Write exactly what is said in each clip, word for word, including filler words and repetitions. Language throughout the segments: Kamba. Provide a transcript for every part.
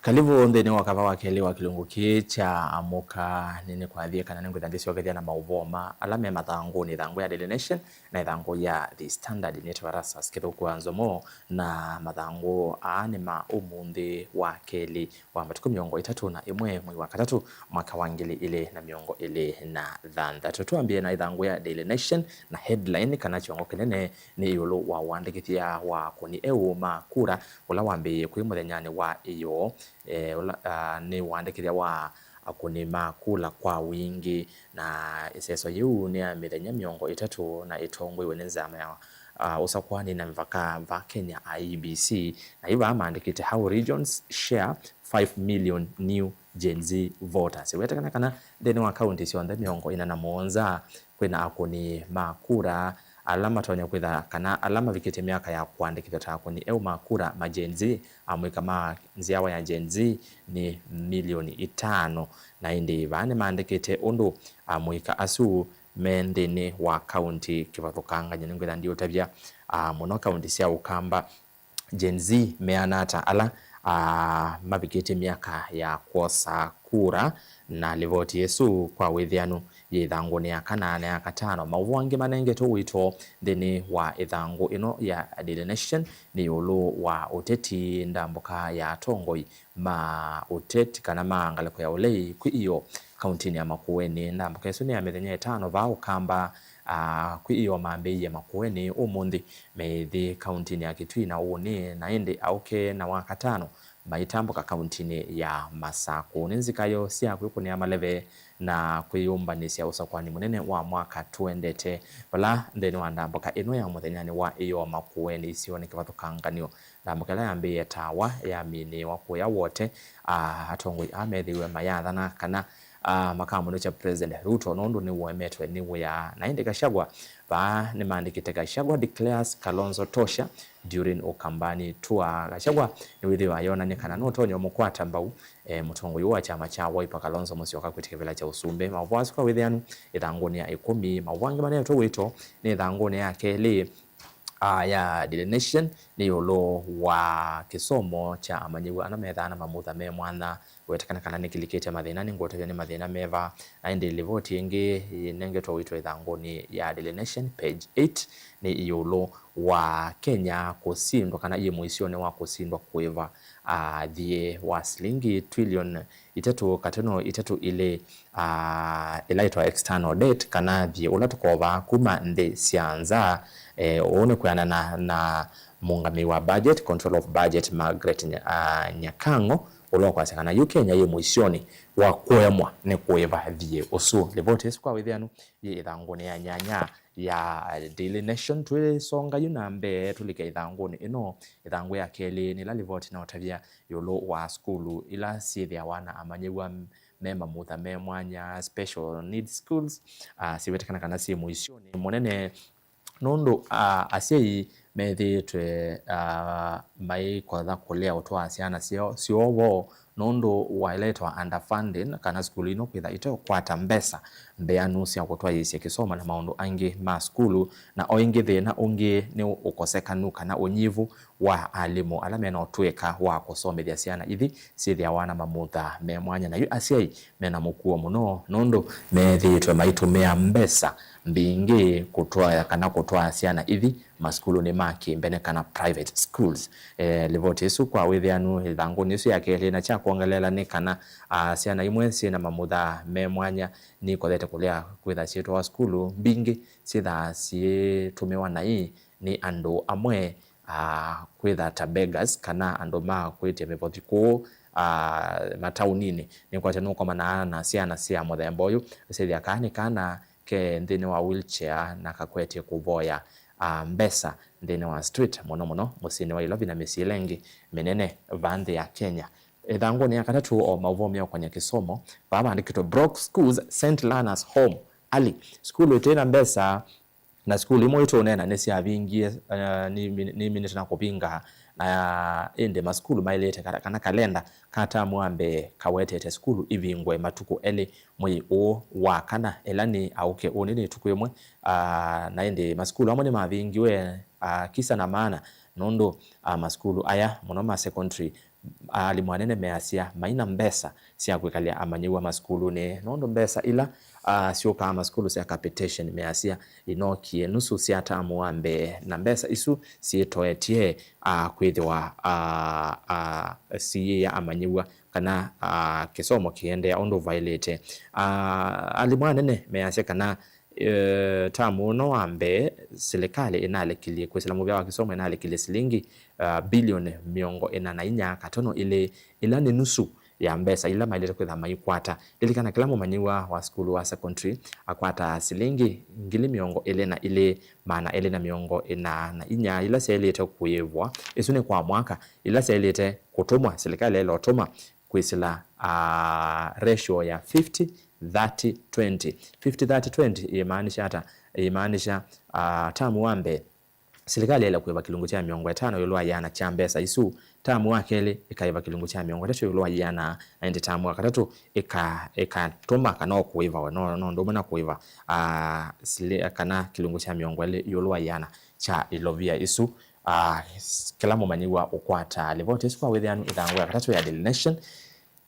Kalivu nthĩnĩ wa kava wa kelĩ wa kĩlungu kĩĩ kya Amũka. Nĩnĩkwathie kana nĩngwĩtha ngĩsyokethya na maũvoo ma ala me mathangũnĩ, ĩthangũ ya Daily Nation na ĩthangũ ya The Standard. Nĩtawa Erastus Kĩthũku wa Nzomo, na mathangũ aa nĩ ma ũmũnthĩ wa kelĩ wa matukũ mĩongo ĩtatũ na ĩmwe mwei wa katatũ mwaka wa ngili ilĩ na mĩongo ĩlĩ na thanthatũ. Twambĩe na ĩthangũ ya Daily Nation na headline kana kyongo kĩnene nĩ ĩũlũ wa ũandĩkĩthya wa akũni eũ ma kura ũla wambĩĩe kwĩ mũthenyanĩ wa ĩyoo, eh, ũla, ah, nĩ ũandĩkĩthya wa akũni ma kula kwa wingĩ, na ĩseso yĩu nĩ ya mĩthenya mĩongo ĩtatũ na ĩtongoiwe nĩ nzama ya, ah, ũsakũani na mĩvaka va Kenya, I E B C, na yu vaa maandĩkĩte, "How regions share five million new Gen Z voters." Ĩwetekana kana nthĩnĩ wa kaunti syonthe mĩongo ĩna na mũonza kwĩna akũni ma kura ala matonya kwĩtha kana ala mavikĩtye myaka ya kũandĩkĩthw'a ta akũni eũ ma kura ma Gen Z, amũika ma nzyawa ya Gen Z nĩ milioni itano. Na ĩndĩ vaa nĩmaandĩkĩte ũndũ amũika asu me nthĩnĩ wa kaunti kĩvathũkangany'o. Nĩngwĩtha ndiũtavya, ah, mũno kaunti sya Ũkamba. Gen Z meana ata ala, ah, mavikĩtye myaka ya kwosa kura? Na livoti ĩsu kwa wĩthĩanu yĩ ĩthangũnĩ ya kana na ya katano. Maũvoo angĩ manengetwe ũito nthĩnĩ wa ĩthangũ ĩno ya Daily Nation nĩ ĩũlũ wa ũteti, ndambũka ya atongoi ma ũteti kana ma ngalĩko ya ũlei kwĩ ĩyoo kauntinĩ ya Makueni. Ndambũka ĩsu nĩ ya mĩthenya ĩtano vaa Ũkamba, ah, kwĩ ĩyoo mambĩĩie Makueni ũmũnthĩ. Meithi kauntinĩ ya Kitui na ũnĩ, na ĩndĩ aũke na wa katano maitambũka kauntinĩ ya Masakũ. Nĩ nzikayo sya kwĩkũnĩa maleve na kwĩyũmbanĩsya ũsakũani mũnene wa mwaka tũendete, vala nthĩnĩ wa ndambũka ĩno ya mũthenyanĩ wa ĩyoo Makueni isionĩ kĩvathũkangan'yo. Ndambũka ĩla yambĩĩe Tawa yaminĩĩwa kũya Wote, ah, atongoi aa methĩiwe mayathana kana, ah, makamũnũkya President Ruto nũndũ nĩũemetwe nĩ wĩa. Na ĩndĩ Gachagua, vaa nĩmaandĩkĩte, "Gachagua declares Kalonzo tosha during Ukambani tour." Gachagua nĩwĩthĩwa ayonany'a kana nũtonya ũmũkwata mbau, eh, mũtongoi ũũ wa kyama kya Wiper Kalonzo Musyoka kwĩtĩkĩla kĩvĩla kya ũsumbĩ. Maũvoo asu kwa wĩthĩanu ĩthangũnĩ ya ĩkũmi. Maũvoo angĩ manengetwe ũito nĩ ĩthangũnĩ ya kelĩ, ah, ya Daily Nation nĩ ĩũlũ wa kĩsomo kya amanyĩw'a ala methaa na mamutha me mwanya. Wetekana kana nĩkĩlikĩte mathĩna, nĩngũtavya nĩ mathĩna meva. Na ĩndĩ livoti ĩngĩ ĩnengetwe ũito ĩthangũnĩ ya Daily Nation, page eight, nĩ ĩũlũ wa Kenya kũsindwa kana yĩ mũisyonĩ wa kũsindwa kũĩva, ah, thiĩ wa silingi trillion itatũ katono itatũ ilĩ, ah, ĩla ĩtawa external debt, kana thiĩ ũla tũkovaa kuma nthĩ sya nza. Eh, ũu nĩ kwĩanana na, na mũũngamĩi wa budget, control of budget, Margaret Nya-, ah, Nyakang'o, ũla ũkwasya kana yu Kenya yĩ mũisyonĩ wa kũemwa nĩ kũĩva thiĩ ũsu. Livoti ĩsu kwa wĩthĩanu yĩ ĩthangũnĩ ya nyanya ya Daily Nation. Twĩsonga yu na mbee, tũlike ĩthangũnĩ ĩno. Ĩthangũ ya kelĩ nĩ ĩla livoti ĩnaũtavya ĩũlũ wa sukulu ila syĩthĩawa na amanyĩw'a me mamutha me mwanya, special needs schools, ah, siwetekana kana syĩ mũisyonĩ mũnene, nũndũ, ah, asyai methĩĩtwe, ah, maikotha kũlea ũtwaa syana syoo, syoo vo nũndũ wa ĩla ĩtawa underfunding, kana sukulu ino kwĩtha iteũkwata mbesa mbeanu sya kũtwaĩĩsya kĩsomo na maũndũ angĩ ma sukulu. Na o ĩngĩ, thĩna ũngĩ nĩ ũkosekanu kana ũnyivu wa alimũ ala mena ũtũĩka wa kũsomethya syana ithi syĩthĩawa na mamutha me mwanya. Na yu asyai mena mũkuo mũno nũndũ methĩĩtwe maitũmĩa mbesa mbingĩ kũtwaĩa kana kũtwaa syana ithi masukulunĩ ma kĩmbene kana private schools. Eh, livoti ĩsu kwa wĩthĩanu ĩthangũnĩ ĩsu ya kelĩ na kya kwongeleela nĩ kana, ah, syana imwe syĩna mamutha me mwanya nikothete kũlea kwĩtha syĩtwawa sukulu, mbingĩ syĩthaa syĩtũmĩwa naĩ nĩ andũ amwe, ah, kwĩtha ta beggars kana andũ ma kwĩtya mĩvothi kũũ, ah, mataũninĩ. Nĩkwatya nũkomanaa na syana sya mũthemba ũyũ, syĩthĩa kaa nĩ kana ke nthĩnĩ wa wheelchair na kakwetye kũvoya, ah, mbesa nthĩnĩ wa street, mũno mũno mũsyĩnĩ wa Nairobi na mĩsyĩ ĩla ĩngĩ mĩnene va nthĩ ya Kenya. Ĩthangũnĩ ya katatũ, o maũvoo meũkonya kĩsomo, vaa vandĩkĩtwe, "Broke schools sent learners home early." Sukulu ĩtĩ na mbesa, na sukulu imwe itũneena nĩsyavingie, eh, nĩmi-, nĩminĩte na kũvinga, na ĩndĩ masukulu maĩlĩte kana, kana kalenda ka tamu wa mbee kawetete sukulu ivingwe matukũ elĩ mwei ũũ wa kana, ĩla nĩ aũke ũnĩ nĩ ĩtukũ ĩmwe, ah, na ĩndĩ masukulu amwe nĩmavingiwe, ah, kisa na maana, nũndũ, ah, masukulu aya mũno ma secondary alimũ anene measya mai na mbesa sya kwĩkalya amanyĩw'a masukulunĩ, nũndũ mbesa ila, ah, syũkaa masukulu sya capitation measya inokie nusu sya tamu wa mbee, na mbesa isu syĩtoetye, ah, kwĩthĩwa, ah, ah, siyĩĩa amanyĩw'a kana, ah, kĩsomo kĩendeea ũndũ vaĩlĩte. Ah, alimũ anene measya kana, eh, tamu ũno wa mbee, silikalĩ ĩnalekilye kwĩsĩla mũvĩa wa kĩsomo ĩnalekilye silingi, ah, bilioni mĩongo ĩna na inya katono ilĩ, ĩla nĩ nusu ya mbesa ila maĩlĩte kwĩtha maikwata. Lilikana, kĩla mũmanyĩw'a wa sukulu wa secondary akwataa silingi ngili mĩongo ĩlĩ na ilĩ, maana elĩ na mĩongo ĩna na inya ila syaĩlĩte kũĩvwa. Ĩsu nĩ kwa mwaka, ila syaĩlĩte kũtũmwa, silikalĩ yaĩle ũtũma kwĩsĩla, ah, ratio ya fifty thirty twenty. Fifty thirty twenty ĩmaanisha ata? Ĩmaanisha, ah, tamu wa mbee, silikalĩ yaĩle kũĩva kĩlungu kya mĩongo ĩtano ĩũlũ wa ĩana kya mbesa isu. Tamu wa kelĩ ĩkaĩva kĩlungu kya mĩongo ĩtatũ ĩũlũ wa ĩana, na ĩndĩ tamu wa katatũ ĩka-, ĩkatũma kana o kũĩva we, no, no ũndũ ũmwe na kũĩva, ah, sili-, kana kĩlungu kya mĩongo ĩlĩ ĩũlũ wa ĩana kya ilovia isu. Ah, s-, kĩla mũmanyĩw'a ũkwataa livoti ĩsu kwa wĩthĩanu ĩthangũ ya katatũ ya Daily Nation.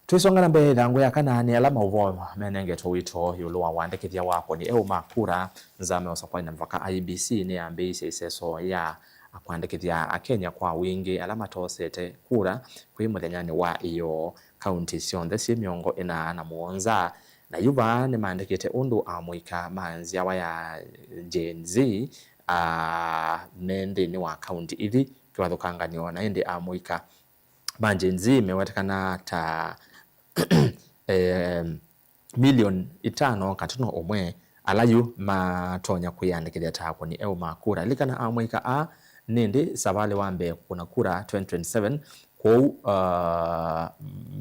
Twĩsonga na mbee, ĩthangũ ya kana nĩ ala maũvoo menengetwe ũito ĩũlũ wa ũandĩkĩthya wa akũni eũ ma kura. Nzama ya Ũsakũani na Mĩvaka, I E B C, nĩyambĩĩisye ĩseso ya kwandĩkĩthya Akenya kwa wingĩ ala matosete kura kwĩ mũthenyanĩ wa ĩyoo, kaunti syonthe syĩ mĩongo ĩna na mũonza. Na yu vaa nĩmaandĩkĩte ũndũ amũika ma nzyawa ya Gen Z, ah, me nthĩnĩ wa kaunti ithi kĩvathũkanganyo, na ĩndĩ amũika ma Gen Z mewetekana ta, em, milioni itano katono ũmwe ala yu matonya kwĩyandĩkĩthya ta akũni eũ ma kura. Lilikana, amũika aa nĩ ĩndĩ savalĩ wa mbee kũkũna kura twenty twenty-seven, kwoou, ah,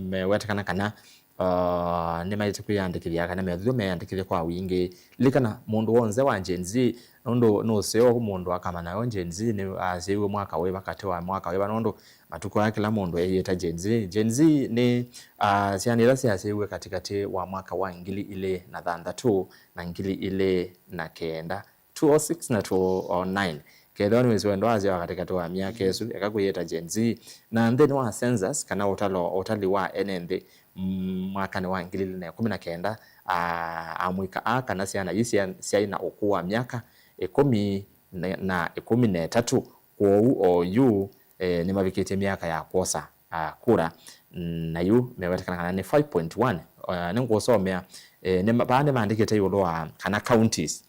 mewetekana kana, ah, nĩmaĩte kwĩyandĩkĩthya kana methĩwa meyandĩkĩthya kwa wingĩ. Lilikana, mũndũ w'onthe wa Gen Z, nũndũ nũseo mũndũ akamanya yo Gen Z nĩ asyaiwe mwaka wĩva, katĩ wa mwaka wĩva, nũndũ matukũ aya kĩla mũndũ eyĩta Gen Z. Gen Z nĩ, ah, syana ila syasyaiwe katĩkatĩ wa mwaka wa ngili ilĩ na thanthatũ na ngili ilĩ na kenda, two oh six na two oh nine. Kethĩwa nĩwĩsĩ wendo wasya wa katĩkatĩ wa myaka ĩsu, eka kwĩyĩta Gen Z. Na nthĩnĩ wa census, kana ũtalo, ũtali wa ene nthĩ, mm, mwakanĩ wa ngili ilĩ na ĩkũmi na kenda, ah, amũika aa kana syana ii sya-, syaĩ na ũkũũ wa myaka ĩkũmi na, na ĩkũmi na ĩtatũ. Kwoou o yu, eh, nĩmavikĩtye myaka ya kwosa, ah, kura, na yu mewetekana kana nĩ five point one. Ah, nĩngũsomea, eh, nĩ ma-, vaa nĩmaandĩkĩte ĩũlũ wa kana counties,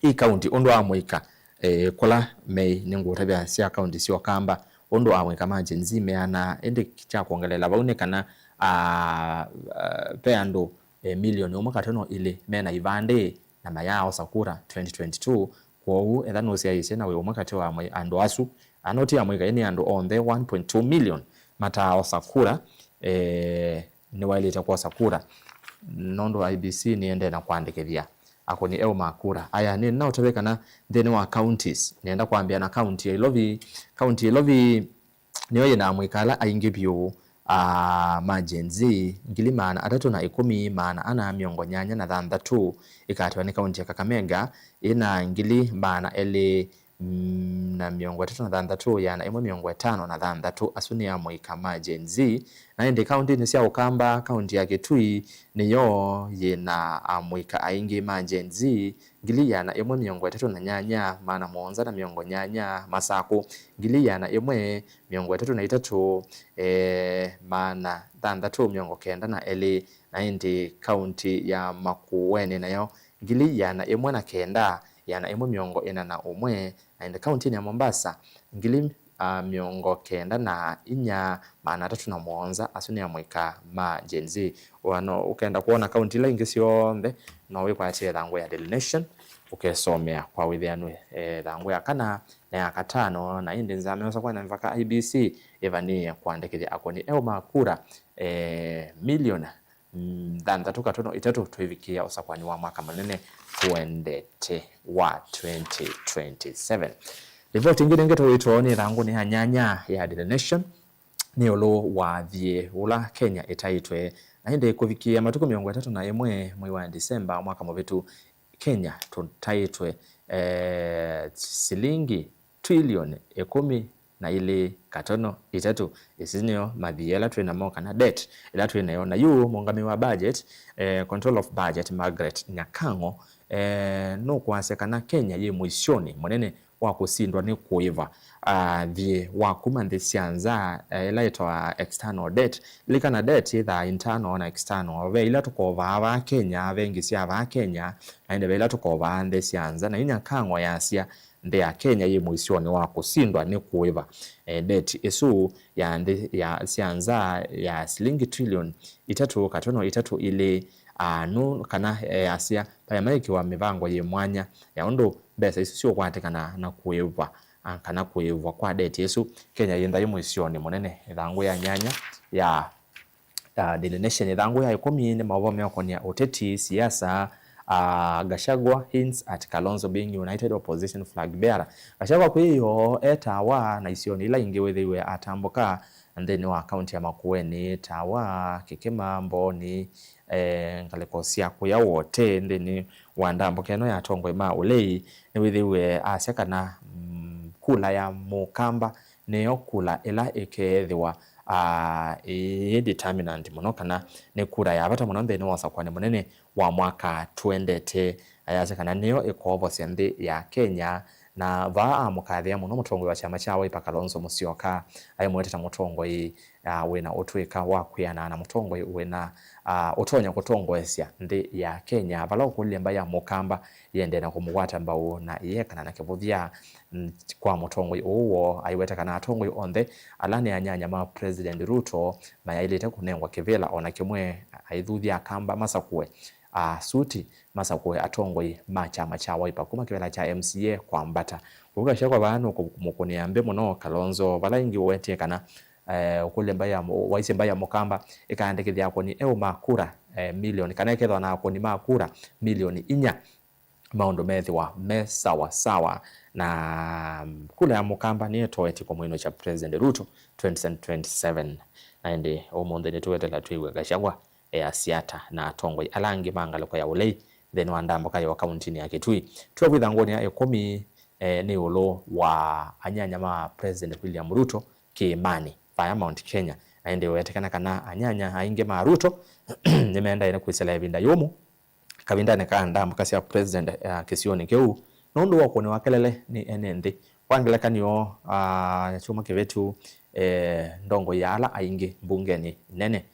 i county ũndũ amũika, eh, kũla mei, nĩngũtavya sya county sya Ũkamba, ũndũ amũika ma Gen Z meana, ĩndĩ kya kwongelela vau nĩ kana, ah, ah, ve andũ, eh, milioni ũmwe katono ilĩ mena ivandĩ na mayaaosa kura twenty twenty-two. Kwoou, etha nũsyaĩĩsye na wĩ ũmwe katĩ wa amwe-, andũ asu, anoti amũika nĩ andũ onthe one point two million mataaosa kura, eh, nĩwaĩlĩte kwosa kura, nũndũ I E B C nĩendee na kũandĩkĩthya akũni eũ ma kura. Aya, nĩnaũtavya kana nthĩnĩ wa counties, nĩenda kwambĩa na county ya Ilovi. County ya Ilovi nĩyo yĩna amũika ala aingĩ vyũ, ah, ma Gen Z, ngili maana atatũ na ĩkũmi, maana ana mĩongo nyanya na thanthatũ. Ĩkatĩwa nĩ kaunti ya Kakamega, ĩna ngili maana elĩ, mm, na mĩongo ĩtatũ na thanthatũ, ĩana ĩmwe mĩongo ĩtano na thanthatũ. Asu nĩ amũika ma Gen Z. Na ĩndĩ kauntinĩ sya Ũkamba, kaunti ya Kitui nĩyo yĩna amũika aingĩ ma Gen Z, ngili ĩana ĩmwe mĩongo ĩtatũ na nyanya, maana mũonza na mĩongo nyanya. Masakũ, ngili ĩana ĩmwe mĩongo ĩtatũ na itatũ, eh, maana thanthatũ mĩongo kenda na elĩ. Na ĩndĩ kaunti ya Makueni nayo, ngili ĩana ĩmwe na kenda, ĩana ĩmwe mĩongo ĩna na ũmwe. Na ĩndĩ kauntinĩ ya Mombasa, ngili, ah, mĩongo kenda na inya, maana atatũ na mũonza. Asu nĩ amũika ma Gen Z. Wano ũkenda kwona kaunti ila ingĩ syonthe, no wĩkwatĩe ĩthangũ ya Daily Nation, ũkesomea kwa wĩthĩanu, eh, ĩthangũ ya kana na ya katano. Na ĩndĩ Nzama ya Ũsakũani na Mĩvaka, I E B C, ĩvanĩĩe kũandĩkĩthya akũni eũ ma kura, eh, milioni, mm, thanthatũ katono itatũ twĩvikĩa ũsakũani wa mwaka mũnene tũendete wa twenty twenty-seven. Livoti ĩngĩ nĩngetwe wĩtoo nĩ ĩthangũnĩ ya nyanya ya Daily Nation nĩ ĩũlũ wa thyĩ ũla Kenya ĩtaĩtwe. Na ĩndĩ kũvikĩa matukũ mĩongo ĩtatũ na ĩmwe mwei wa Disemba mwaka mũvĩtu, Kenya tũtaĩtwe, eh, silingi trilioni ĩkũmi na ilĩ katono itatũ. Isu nĩo mavia ĩla twĩ namo kana debt ĩla twĩ nayo. Na yu mũũngamĩi wa budget, eh, control of budget, Margaret Nyakang'o, eh, nũkwasya kana Kenya yĩ mũisyonĩ mũnene wa kũsindwa nĩ kũĩva, ah, thiĩ wa kuma nthĩ sya nza, eh, ĩla ĩtawa external debt. Lilikana debt yĩthaa internal na external. Ve ila tũkovaa vaa Kenya, ve ingĩ sya vaa Kenya, na ĩndĩ ve ila tũkovaa nthĩ sya nza. Na yu Nyakang'o yasya nthĩ ya Kenya yĩ mũisyonĩ wa kũsindwa nĩ kũĩva, eh, debt ĩsu ya nthĩ ya sya nza ya silingi trillion itatũ katono itatũ ilĩ, ah, nũ kana, eh, asya vaya maĩkĩwa mĩvango yĩ mwanya ya ũndũ mbesa isu siũkwatĩkana na kũĩva, ah, kana kũĩvwa kwa debt ĩsu. Kenya yĩ nthayũ mũisyonĩ mũnene. Ĩthangũ ya nyanya ya, ah, Daily Nation. Ĩthangũ ya ĩkũmi nĩ maũvoo meũkonĩa ũteti, siasa, ah, Gachagua hints at Kalonzo being united opposition flag bearer. Gachagua kwĩyoo e tawa na isionĩ ila ingĩ wĩthĩiwe atambũka nthĩnĩ wa kaunti ya Makueni, tawa, Kĩkĩma, Mbooni, eh, ngalĩko sya kũya Wote nthĩnĩ wa ndambũka ĩno ya atongoi ma ũlei, nĩwĩthĩiwe asya kana, mm, kula ya Mũkamba nĩyo kula ĩla ĩkeethĩwa, ah, ĩ determinant mũno, kana nĩ kura ya vata mũno nthĩnĩ wa ũsakũani mũnene wa mwaka twendete. Ayasya kana nĩyo ĩkoovosya nthĩ ya Kenya, na vaa amũkathĩa mũno mũtongoi wa kyama kya Wiper Kalonzo Musyoka, aimwete ta mũtongoi, ah, wĩna ũtw'ĩka wa kwĩanana, mũtongoi wĩna, ah, ũtonya kũtongoesya nthĩ ya Kenya, vala ũkũlilye mbaĩ ya Mũkamba yĩendee na kũmũkwata mbau na ĩyekana na kĩvũthya, mm, kwa mũtongoi ũũ woo. Aiweta kana atongoi onthe ala nĩ anyanya ma President Ruto mayaĩlĩte kũnengwa kĩvĩla o na kĩmwe, aithuthya Akamba masakũe, ah, suti, masakũe atongoi ma kyama kya Wiper kuma kĩvĩla kya M C A kwambata. Kwoou Gachagua vaa nũkũmũkũnĩa mbĩ mũno Kalonzo, vala ĩngĩ ũwetie kana, eh, ũkũlye mbaĩ ya mũ-, waisye mbaĩ ya Mũkamba ĩkaandĩkĩthya akũni eũ ma kura, eh, milioni, kana ĩkethwa na akũni ma kura milioni inya, maũndũ methĩwa me sawa sawa, na kula ya Mũkamba nĩyo ĩtoetye kũmwĩnũkya President Ruto twenty twenty-seven. Na ĩndĩ ũmũnthĩ nĩtũweteela twĩw'e Gachagua easya ata na atongoi ala angĩ ma ngalĩko ya ũlei nthĩnĩ wa ndambũka yoo kauntinĩ ya Kitui. Twĩ ĩthangũnĩ ya ĩkũmi, eh, nĩ ĩũlũ wa anyanya ma President William Ruto kĩĩmanĩ vaya Mount Kenya. Na ĩndĩ wetekana kana anyanya aingĩ ma Ruto nĩmendaĩle kwĩsĩla ĩvinda yũmũ kavindanĩ ka ndambũka sya President, ah, kĩsionĩ kĩu nũndũ wa ũkũnĩwa kelele nĩ ene nthĩ. Kwa ngelekany'o, ah, kyumwa kĩvĩtu, eh, ndongoi ya ala aingĩ mbungenĩ nene,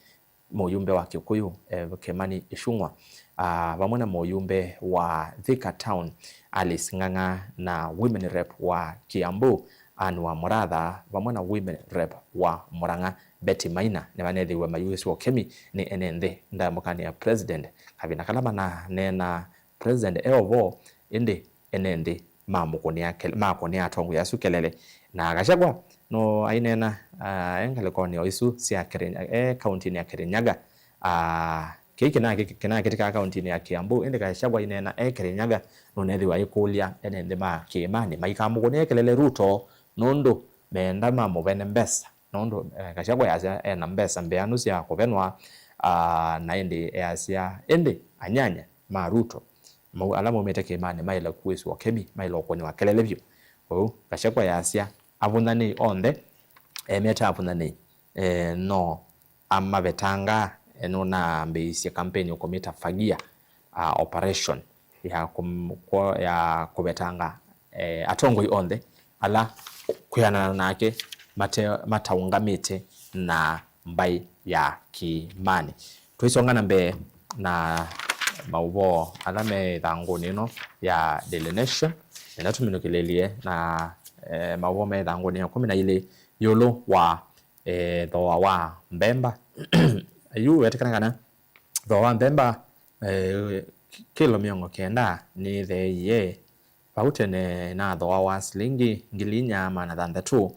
mũyumbe wa Kĩkũyũ, eh, Kĩmani Ĩchung'wa, ah, vamwe na mũyumbe wa Thika Town, Alice Ng'ang'a, na women rep wa Kiambu, Anne wa Mũratha, vamwe na women rep wa Murang'a, Betty Maina, nĩmanethĩiwe mayuĩswe ũkemi nĩ ene nthĩ ndambũkanĩ ya President. Kavinda kala mananeena President e o vo, ĩndĩ ene nthĩ mamũkũnĩa kel-, makũnĩa atongoi asu kelele. Na Gachagua no aineena, ah, e ngalĩkonĩ o isu sya Kirin-, e kauntinĩ ya Kirinyaga. Ah, kĩĩ kĩna-, kĩna-, kĩnakĩtĩkaa kauntinĩ ya Kiambu, ĩndĩ Gachagua aineena e Kirinyaga, nũnethĩwa aikũlya ene nthĩ ma kĩĩmanĩ maikamũkũnĩe kelele Ruto nũndũ meenda mamũvene mbesa. Nũndũ, eh, Gachagua easya ena mbesa mbeanu sya kũvenwa, ah, na ĩndĩ easya, ĩndĩ anyanya ma Ruto, mau-, ala maumĩte kĩĩmanĩ maĩle kuĩswa ũkemi, maĩle ũkũnĩwa kelele vyũ. Kwoou Gachagua easya avũnyanĩi onthe, emete avũnyanĩi, eh, no amavetangaa, eh, nũnambĩĩisye kampeni ũkũmĩta Fagia, ah, operation ya kũm-, kwo-, ya kũvetanga, eh, atongoi onthe ala kwĩanana nake mate-, mataũngamĩte na mbaĩ ya kĩĩmanĩ. Tũisonga na mbee na maũvoo ala me ĩthangũnĩ ĩno ya Daily Nation, nenda tũminũkĩlĩlye na, eh, maũvoo me ĩthangũnĩ ya ĩkũmi na ilĩ ĩũlũ wa, eh, thooa wa mbemba. Yu wetekana kana thooa wa mbemba, eh, kĩlo mĩongo kenda nĩtheeie. Vau tene nathooawa silingi ngili inya maana thanthatũ,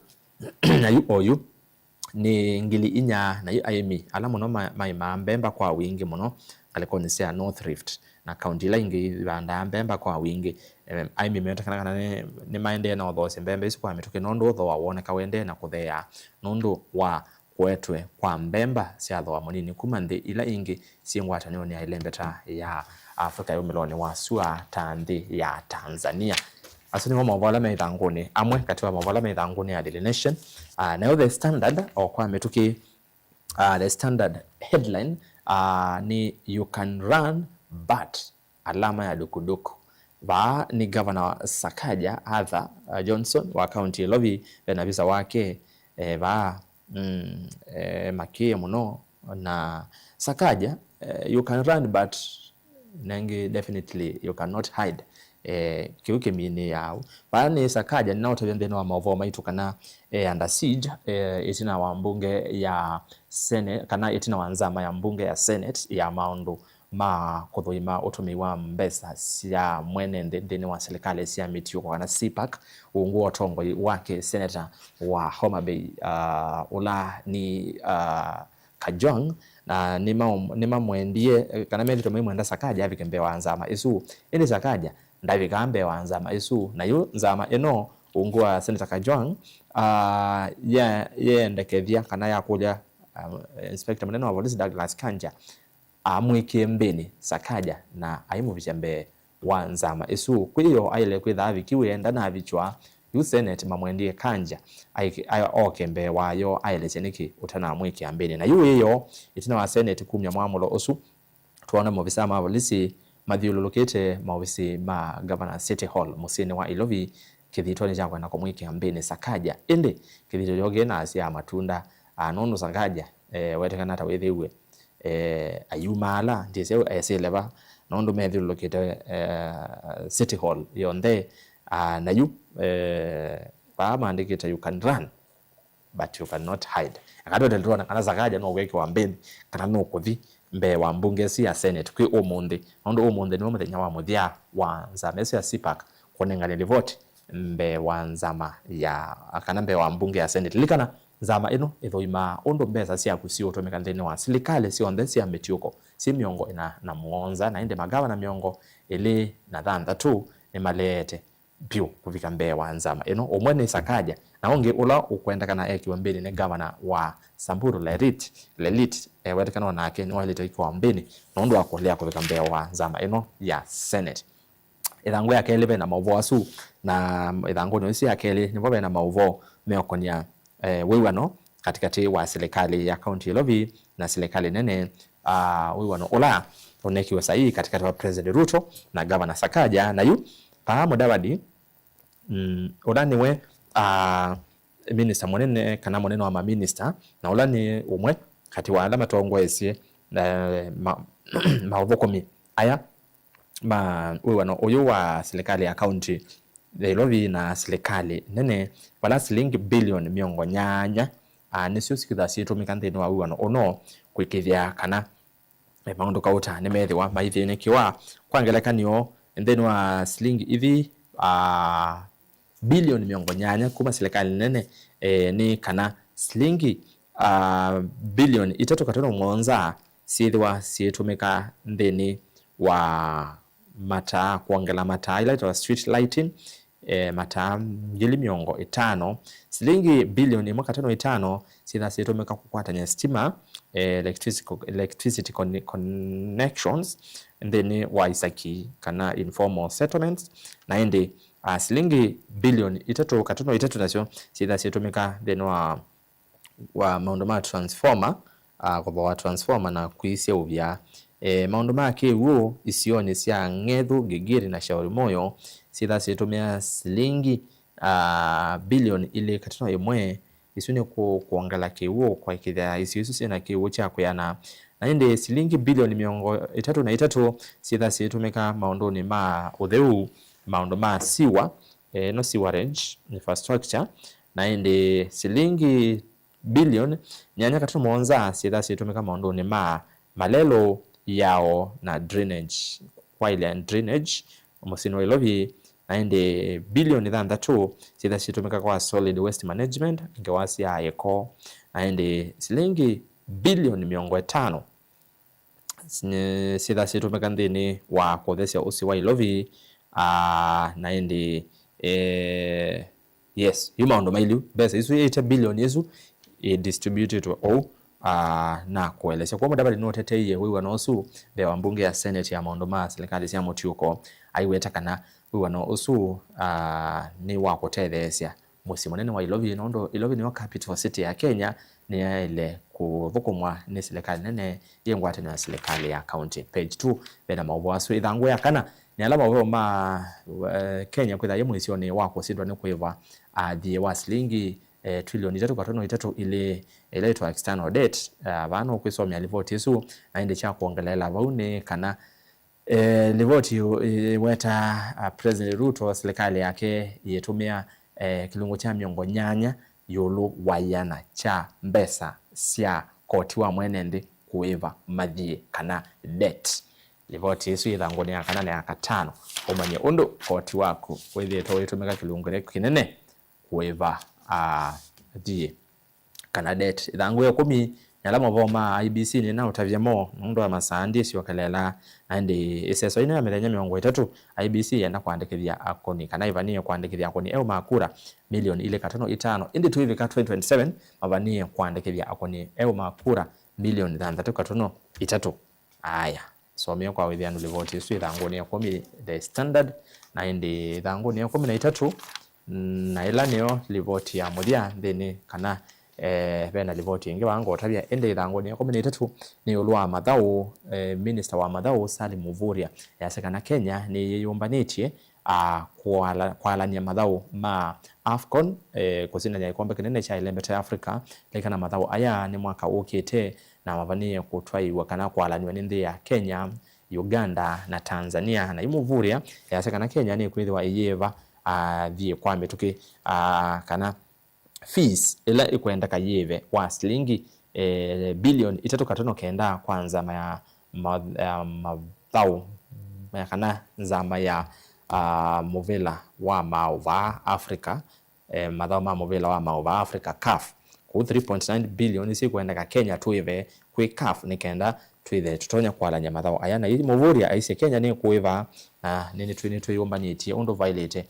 na yu oyu nĩ ngili inya, na yu aĩmi ala mũno ma-, maĩmaa mbemba kwa wingĩ mũno ngalĩkonĩ sya North Rift na kaunti ila ingĩ ivandaa mbemba kwa wingĩ. Em, aĩmi metekana kana nĩ, nĩmaendee na ũthoosya mbemba isu kwa mĩtũkĩ nũndũ thooa woneka ũendee na kũtheea nũndũ wa kũetwe kwa mbemba sya thooa mũnini kuma nthĩ ila ingĩ syĩ ngwatanĩonĩ ya ĩlembeta ya Africa yumĩlonĩ wa sua ta nthĩ ya Tanzania. Asu nĩmo maũvoo ala me ĩthangũnĩ, amwe katĩ wa maũvoo ala me ĩthangũnĩ ya Daily Nation. Ah, nayo The Standard, o kwa mĩtũkĩ, ah, The Standard headline, ah, nĩ "You can run, but alama ya dukuduku." Vaa nĩ Governor Sakaja Arthur, ah, Johnson wa kaunti ya Ilovi, ve na visa wake, eh, vaa, mm, eh, makĩe mũno na Sakaja, eh, "You can run, but nengĩ, definitely you cannot hide." Eh, kĩu kĩminĩaau. Vaa nĩ Sakaja nĩnaũtavya nthĩnĩ wa maũvoo maitũ kana, eh, under siege, eh, ĩtina wa mbunge ya Senate, kana ĩtina wa nzama ya mbunge ya Senate ya maũndũ ma kũthũima ũtũmĩi wa mbesa sya mwene nthĩ nthĩnĩ wa silikalĩ sya mĩtiũko, kana CPAC, ungu wa ũtongoi wake seneta wa Homa Bay, ah, ũla nĩ, ah, Kajwang', na nĩma-, nĩmamwendie, eh, kana methĩtwe maimwenda Sakaja avike mbee wa nzama ĩsu. Ĩndĩ Sakaja ndavikaa mbee wa nzama ĩsu. Na yu nzama ĩno, ungu wa Senator Kajwang', ah, ye-, yeendekethya kana yakũlya, ah, Inspector mũnene wa volisi Douglas Kanja amwĩkĩe mbĩnĩ Sakaja na aimũvikya mbee wa nzama ĩsu. Kwĩ yo aĩle kwĩtha avikiw'e, ndanavikywa. Yu Senate mamwendie Kanja aĩke-, a-, oke mbee wayo aelesye nĩkĩ ũtanamwĩkĩa mbĩnĩ. Na yu wĩoo, ĩtina wa Senate kumya mwamũlo ũsu, twoona maovisaa ma volisi mathyũlũlũkĩte maovisi ma Governor City Hall mũsyĩnĩ wa Ilovi kĩthitoni kya kwenda kũmwĩkĩa mbĩnĩ Sakaja. Ĩndĩ kĩthito kyoo kĩ na asya matunda, ah, nũndũ Sakaja, eh, wetekana ta wĩthĩw'e, eh, ayumaala, ndyĩsĩ esĩle va, nũndũ methyũlũlũkĩte, eh, City Hall yonthe, ah, na yu, eh, vaa maandĩkĩte, "You can run, but you cannot hide." Aka twetele twone kana Sakaja nũkwĩkĩwa mbĩnĩ, kana nũkũthi mbee wa mbunge ĩsu ya Senate kwĩ ũmũnthĩ, nũndũ ũmũnthĩ nĩw'o mũthenya wa mũthya wa nzama ĩsu ya CPAC kũnengane livoti mbee wa nzama ya, kana mbee wa mbunge ya Senate. Lilikana, nzama ĩno ĩthũimaa ũndũ mbesa syaku siũtũmĩka nthĩnĩ wa silikalĩ syonthe sya mĩtiũko syĩ mĩongo ĩna na mũonza, na ĩndĩ magavana mĩongo ĩlĩ na thanthatũ nĩmaleete vyũ kũvika mbee wa nzama ĩno. Ũmwe nĩ Sakaja, na ũngĩ ũla ũkwendekana ekĩwe mbĩnĩ nĩ ngavana wa Samburu, Lerit, Lelit, eh, wetekana onake nĩwaĩlĩte kwĩkĩwa mbĩnĩ nũndũ wa kũlea kũvika mbee wa nzama ĩno ya Senate. Ĩthangũ ya kelĩ ve na maũvoo asu, na ĩthangũnĩ ĩsu ya kelĩ nĩvo ve na maũvoo meũkony'a, eh, wĩw'ano katĩkatĩ wa silikalĩ ya kaunti ya Ilovi na silikalĩ nene, ah, wĩw'ano ũla ũnekiwe saii katĩkatĩ wa President Ruto na Governor Sakaja. Na yu vaa Mudavadi, mm, ũla nĩwe, ah, minista mũnene kana mũnene wa maminista, na ũla nĩ ũmwe katĩ wa ala matongoesye, eh, ma-, maũthũkũmi aya ma wĩw'ano ũyũ wa silikalĩ ya kaunti ya Ilovi na silikalĩ nene, vala silingi bilioni mĩongo nyanya, ah, nĩsyo sikĩtha syĩtũmĩka nthĩnĩ wa wĩw'ano ũno kũĩkĩĩthya kana, eh, maũndũ kauta nĩmeethĩwa maithĩnĩkĩwa. Kwa ngelekany'o, nthĩnĩ wa silingi ithi, ah, bilioni mĩongo nyanya kuma silikalĩ nene, eh, nĩ kana silingi, ah, bilioni itatũ katono mũonza syĩthĩwa syĩtũmĩka nthĩnĩ wa mataa, kwongela mataa ila ĩtawa street lighting, eh, mataa ngili mĩongo ĩtano, silingi bilioni ĩmwe katono ĩtano syĩtha syĩtũmĩka kũkwatany'a sitima, eh, electricity, electricity con-, connections nthĩnĩ wa isaki kana informal settlements, na ĩndĩ, ah, silingi bilioni itatũ katono itatũ nasyo syĩtha syĩtũmĩka nthĩnĩ wa wa maũndũ ma transformer, ah, kũthooa transformer na kwĩsyaũvya. Eh, maũndũ ma kĩw'ũ isionĩ sya Ng'ethu, Gigiri na Shauri Moyo syĩtha syĩtũmĩa silingi, ah, bilioni ilĩ katono ĩmwe. Isu nĩ kũ-, kwongela kĩw'ũ kũĩkĩĩthya isio isu syĩna kĩw'ũ kya kwĩana. Na ĩndĩ silingi bilioni mĩongo ĩtatũ na itatũ syĩtha syĩtũmĩka maũndũnĩ ma ũtheu, maũndũ ma siwa, eh, no sewerage infrastructure, na ĩndĩ silingi bilioni nyanya katono mũonza syĩtha syĩtũmĩka maũndũnĩ ma malelũ, yao na drainage, kwaĩlya drainage mũsyĩnĩ wa Ilovi, na ĩndĩ bilioni thanthatũ syĩtha syĩtũmĩka kwa solid waste management, ngewa sya ĩko, na ĩndĩ silingi bilioni mĩongo ĩtano syĩtha syĩtũmĩka nthĩnĩ wa kũthesya ũsĩ wa Ilovi, ah, na ĩndĩ, eh, yes, yu maũndũ mailyu, mbesa isu ĩte bilioni isu ĩ distributĩtwe ũu, ah, na kũelesya. Kwa Mudavadi nũteteie wĩw'ano ũsu mbee wa mbunge ya Senate ya maũndũ ma silikalĩ sya mũtiũko, aiweta kana Wĩw'ano ũsu, ah, nĩ wa kũtetheesya mũsyĩ mũnene wa Ilovi, nũndũ Ilovi nĩyo capital city ya Kenya, nĩyaĩle kũthũkũmwa nĩ silikalĩ nene yĩ ngwatanĩo na silikalĩ ya county. Page two, ve na maũvoo asu. Ĩthangũ ya kana nĩ ala maũvoo ma, eh, Kenya kwĩtha yĩ mũisyonĩ wa kũsindwa nĩ kũĩva, ah, thiĩ wa silingi, eh, trilioni itatũ katono itatũ ilĩ, ĩla ĩtwa external debt. Ah, vaa no kwĩsomea livoti ĩsu, na ĩndĩ kya kwongeleela vau nĩ kana, eh, livoti ĩũ ĩwetaa, ah, President Ruto silikalĩ yake yĩtũmĩa, eh, kĩlungu kya mĩongo nyanya ĩũlũ wa ĩana kya mbesa sya koti wa mwene nthĩ kũĩva mathiĩ kana debt. Livoti ĩsu yĩ ĩthangũnĩ ya kana na ya katano ũmanye ũndũ koti waku wĩthĩĩtwe ũitũmĩka kĩlungu kĩla kĩnene kũĩva, ah, thiĩ kana debt. Ĩthangũ ya ĩkũmi, nĩ ala maũvoo ma I E B C nĩnaũtavya mo nũndũ wa masaa ndĩsyokeleela, na ĩndĩ ĩseso ĩno ya mĩthenya mĩongo ĩtatũ, I E B C yenda kũandĩkĩthya akũni kana ĩvanĩĩe kũandĩkĩthya akũni eũ ma kura milioni ilĩ katono itano, ĩndĩ tũivika twenty twenty-seven mavanĩĩe kũandĩkĩthya akũni eũ ma kura milioni thanthatũ katono itatũ. Aya. Somea kwa wĩthĩanu livoti ĩsu ĩthangũnĩ ya ĩkũmi, The Standard, na ĩndĩ ĩthangũnĩ ya ĩkũmi na itatũ, na ĩla nĩyo livoti ya mũthya nthĩnĩ, kana, eh, ve na livoti ĩngĩ vaa ngũtavya, ĩndĩ ĩthangũnĩ ya ĩkũmi na itatũ nĩ ĩũlũ wa mathaũ, eh, minista wa mathaũ Salim Mvurya easya kana Kenya nĩyĩyũmbanĩtye, ah, kwala-, kwalany'a mathaũ ma AFCON, eh, kũsindany'a kĩkombe kĩnene kya ĩlembeta ya Africa. Lilikana mathaũ aya nĩ mwaka ũkĩte, na mavanĩĩe kũtwaiwa kana kwalanywa nĩ nthĩ ya Kenya, Uganda na Tanzania. Na yu Mvurya easya kana Kenya nĩkwĩthĩwa ĩyĩĩva, ah, thiĩ kwa mĩtũkĩ, ah, kana fees ĩla ĩkwendeka yĩĩve wa silingi, eh, bilioni itatũ katono kenda kwa nzama ya ma-, ya mathaũ, ya kana nzama ya, ah, mũvĩla wa maaũ vaa Africa, eh, mathaũ ma mũvĩla wa maaũ vaa Africa, CAF. Kũu three point nine billion nĩsyo ikwendeka Kenya tũĩve kwĩ CAF nĩ kenda twĩthe tũtonya kwalany'a mathaũ aya. Na yu Mvurya aisye Kenya nĩkũĩva, na nĩ, nĩtwĩ-, nĩtwĩyũmbanĩtye ũndũ vaĩlĩte.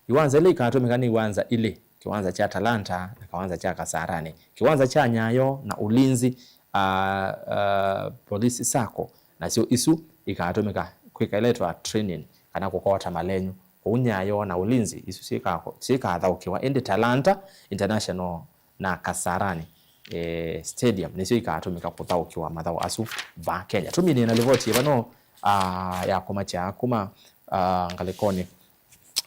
Iwanza ila ikatũmĩka nĩ iwanza ilĩ, kĩwanza kya Talanta na kĩwanza kya Kasarani. Kĩwanza kya Nyayo na Ulinzi, ah, ah, Police Sacco, nasyo isu ikatũmĩka kwĩka ĩla ĩtwa training kana kũkota malenyu. Kũu Nyayo na Ulinzi, isu syĩka-, syĩkathaũkĩwa, ĩndĩ Talanta International na Kasarani, eh, Stadium nĩsyo ikatũmĩka kũthaũkĩwa mathaũ asu vaa Kenya. Tũminĩe na livoti ĩvano, ah, ya kũmakya kuma, ah, ngalĩkonĩ,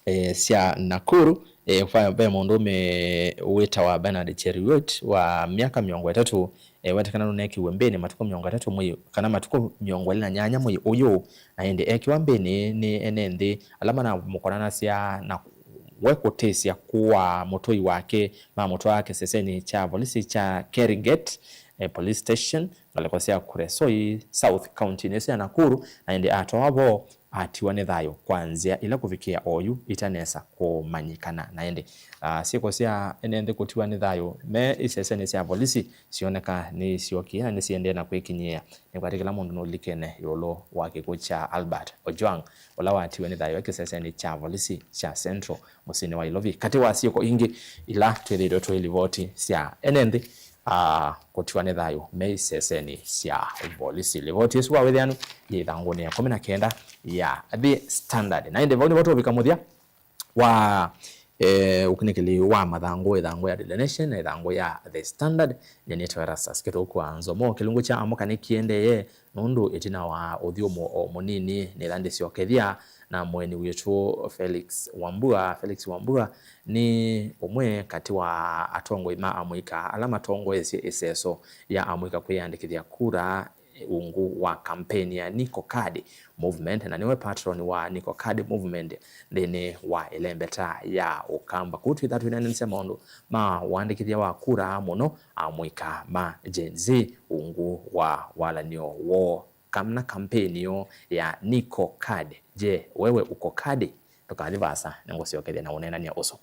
eh, sya Nakuru. Eh, va-, ve mũndũũme wĩtawa Bernard Cheruiyot wa myaka mĩongo ĩtatũ, eh, wetekana nũnekiwe mbĩnĩ matukũ mĩongo ĩtatũ mwei, kana matukũ mĩongo ĩlĩ na nyanya mwei ũyũ, na ĩndĩ ekiwa mbĩnĩ nĩ ene nthĩ ala manamũkonanasya na we kũtĩsya kũaa mũtũi wake, mamũtwaa kĩsesenĩ kya volisi kya Keriget, eh, Police Station, ngalĩko sya Kuresoi South, kauntinĩ ĩsu ya Nakuru, na ĩndĩ atwawa vo atiwa nĩ thayũ kwa nzĩa ila kũvikĩa oyu itanesa kũmanyĩkana. Na ĩndĩ, ah, syĩko sya ene nthĩ kũtiwa nĩ thayũ me isesenĩ sya volisi syoneka nĩsyokie na nĩsiendee na kwĩkinyĩĩa. Nĩkwatĩ kĩla mũndũ nũlilikene ĩũlũ wa kĩkw'ũ kya Albert Ojwang, ũla watiwe nĩ thayũ e kĩsesenĩ kya volisi kya Central mũsyĩnĩ wa Ilovi, katĩ wa syĩko ingĩ ila twĩthĩĩtwe tũilivoti sya ene nthĩ, ah, kũtiwa nĩ thayũ me isesenĩ sya volisi. Livoti ĩsu wa wĩthĩanu yĩ ĩthangũnĩ ya ĩkũmi na kenda ya The Standard. Na ĩndĩ vau nĩvo tũũvika mũthya wa, eh, ũkunĩkĩli wa mathangũ, ĩthangũ ya Daily Nation na ĩthangũ ya The Standard. Nyie nĩtawa Erastus Kĩthũku wa Nzomo. Kĩlungu kya Amũka nĩkĩendee, nũndũ ĩtina wa ũthyũmũo o mũnini, nĩtha ndĩsyokethya na mũeni witũ Felix Wambua. Felix Wambua nĩ ũmwe katĩ wa atongoi ma amũika ala matongoesye ĩseso ya amũika kwĩyandĩkĩthya kura ungu wa kampeni ya Niko Card Movement, na nĩwe patron wa Niko Card Movement nthĩnĩ wa ĩlembeta ya Ũkamba. Kũu twĩtha twĩnanĩsya maũndũ ma ũandĩkĩthya wa kura mũno amũika ma Gen Z ungu wa walanĩo woo kana kampeni yoo ya Niko Card. Je, wewe uko card? Ndũkathi vaasa, nĩngũsyokethya na ũneenany'a ũsu.